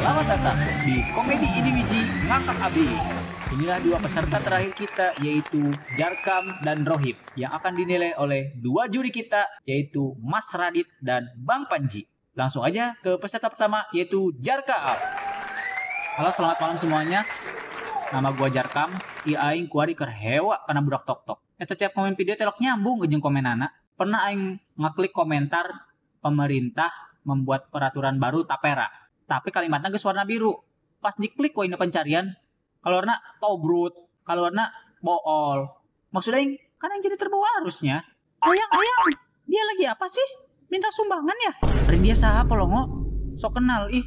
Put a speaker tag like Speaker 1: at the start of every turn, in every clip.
Speaker 1: Selamat datang di Komedi Ini Wiji Ngakak Abis. Inilah dua peserta terakhir kita, yaitu Jarkam dan Rohim, yang akan dinilai oleh dua juri kita, yaitu Mas Radit dan Bang Panji. Langsung aja ke peserta pertama, yaitu Jarkam. Halo, selamat malam semuanya. Nama gua Jarkam. I aing kuari keur hewa kana budak TokTok. Eta tiap komen video telok nyambung jeung komenana. Pernah aing ngeklik komentar pemerintah membuat peraturan baru tapera. Tapi kalimatnya geus warna biru. Pas diklik ku aing pencarian, kaluarna tobrut, kaluarna bool. Maksudnya aing kan aing jadi terbawa arusnya. Ayang, ayang, dia lagi apa sih? Minta sumbangan ya? Ari dia saha polongo? Sok kenal ih.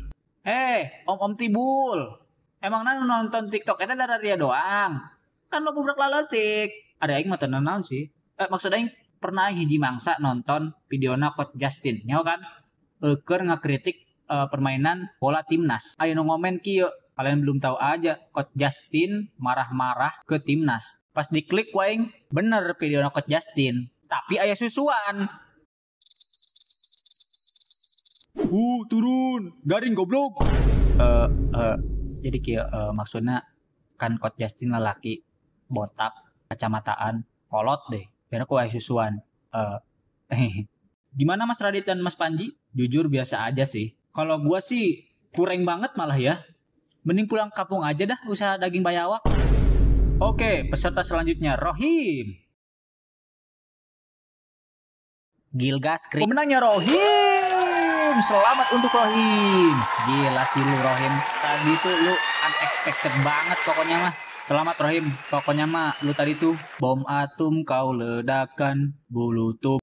Speaker 1: Om-om Tibul. Emang nu nonton TikTok eta darah dia doang. Kan lo budak laletik. Ada aing mah teu naon sih. Maksud aing pernah aing hiji mangsa nonton videona Coach Justin, nyaho kan? Keur ngakritik permainan bola timnas. Ayo nu ngomen kieu, kalian belum tahu aja Coach Justin marah-marah ke timnas. Pas diklik ku aing bener videona Coach Justin, tapi aya susuan. Turun, garing goblok. Jadi kieu, maksudnya kan Coach Justin lelaki botak, kacamataan, kolot deh. Karena ku aya susuan. Gimana Mas Radit dan Mas Panji? Jujur biasa aja sih. Kalau gua sih kurang banget malah ya. Mending pulang kampung aja dah usaha daging bayawak. Oke, peserta selanjutnya Rohim. Gilgas Kri. Pemenangnya Rohim. Selamat untuk Rohim. Gila sih lu Rohim. Tadi tuh lu unexpected banget pokoknya mah. Selamat Rohim. Pokoknya mah lu tadi tuh bom atom kau ledakan bulu tuh.